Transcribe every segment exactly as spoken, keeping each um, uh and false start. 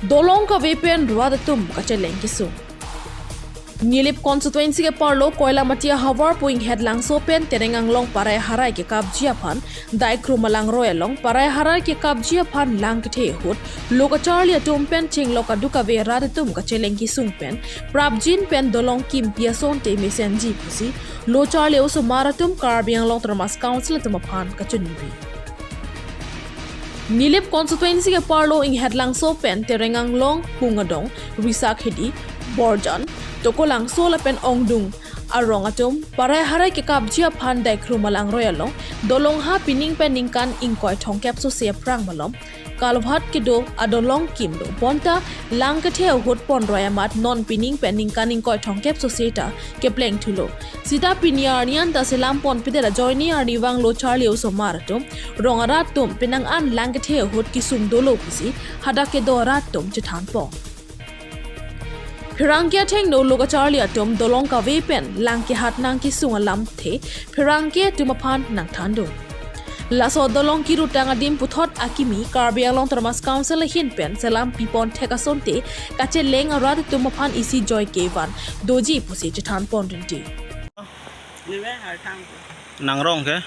Dolong kave pen rat atum kacheleng kesung. Nilip constituency ke-arlo Koilamati ahavar pu inghet langso pen Tereng Anglong parai harai kekapji aphan Daikro Malangroi along parai harai kekapji aphan lang kethe ahut lo kacharli atum pen chenglok aduk kave rat atum kacheleng kesung pen prapjin pen dolong kimpi asonte mesenji pusi lo charli osomar atum Karbi Anglong Autonomous Council atum aphan kachoningri. Nilip constituency ke-arlo inghet langso pen Tereng Anglong, Pungadong, Risakhidi, Borjan, Tokolangso lapen Ongdung arong atum parai harai kekapji aphan Daikro Malangroi along dolong ha pining pen ningkan ingkoi thomkep sose aphrang malom kalvat kedo adolong kimlo bonta lang kethe ahut ponroi amat non pining pen ningkan ingkoi thomkep sose ta kepleng thulo. Sita pini arni an ta selam ponpedet ajoine arnivang lo charli osomar atum, rong arat atum penang an lang kethe ahut kesung dolo pusi hadak kedo arat atum chethanpon. Pherangke athengno lo kacharli atum dolong kave pen lang kehat nangkesung alamthe pherangke atum aphan nangthandun. Laso dolong kirutang adim puthot akimi Karbi Anglong Autonomous Council ahin pen selam pipon thek asonte kacheleng arat atum aphan isi joike van doji pusi chethanpon rinti. Nime Harthang. Nang rong ke?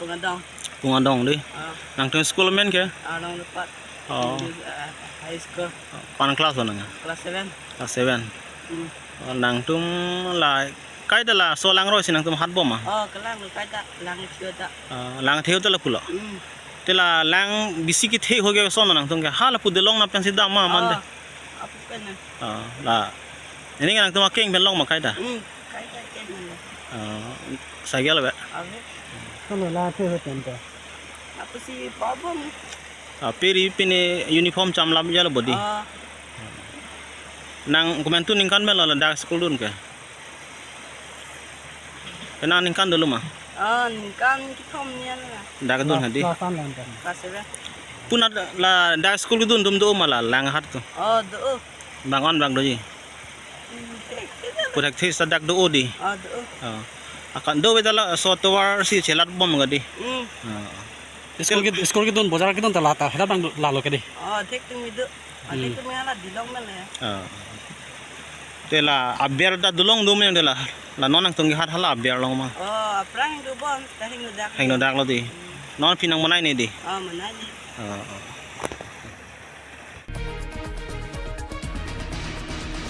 Pungadong. Pungadong di. Ah. Nangtum school amen ke? Ah, Nong Lepat. Oh. English, ah, high school. Koan class lo nang? Class seven. Class seven. Hmm. Oh, nangtum la kaita laso langroi si nangtum hatbom ma? Oh, kelang kaita lang thio ta. Ah, lang thio ta lapulo. Hmm. Te la lang bisi kethe ho ke ason nangtum ke. Ha lapu dolong na pensi dam ma mande. Oh, apu pen na. Ah, la. Ini kan nangtum akeng pen long ma kaita. Hmm, kaita akeng pen long. Ah, cycle be? Ave. Kono la thio ho pen ta. Apu si pabom. Ah, peri pine uniform chamlam jalo bodi. Ah. Nang komantu ningkan pen lo ladak school dun ke? Penang ningkan dolo ma? Ah, ningkan kethom nian la. Dak dun hadi? Class an lang kan. Class seven. Puna ladak school dun atum do ma la lang hat ko? Oh, do. Bang-an bang doji? Hmm, thek, thek. Puthek thek sadak do di? Oh, do. Oh. Akan do beta laso tovar si chelat bom gadi? Hmm. Oh. School ke, school kedun, bojar kedun ta la ta, hela bang lalo ke di? Oh, thekthedung do. Hmm. Athekthedung hala dilong mele. Ah. Te la aber ta dolong do men te la. La non nangtum kehat hala aber long ma? Oh, aphrang do bon, ta hingno dak. Hingno dak lo di. Hmm. Non phi nang manai ne di? Oh, manai ne. Ah, ah.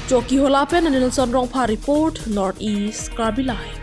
Chokihola pen Nelson Rongphar report, North East Karbi Live.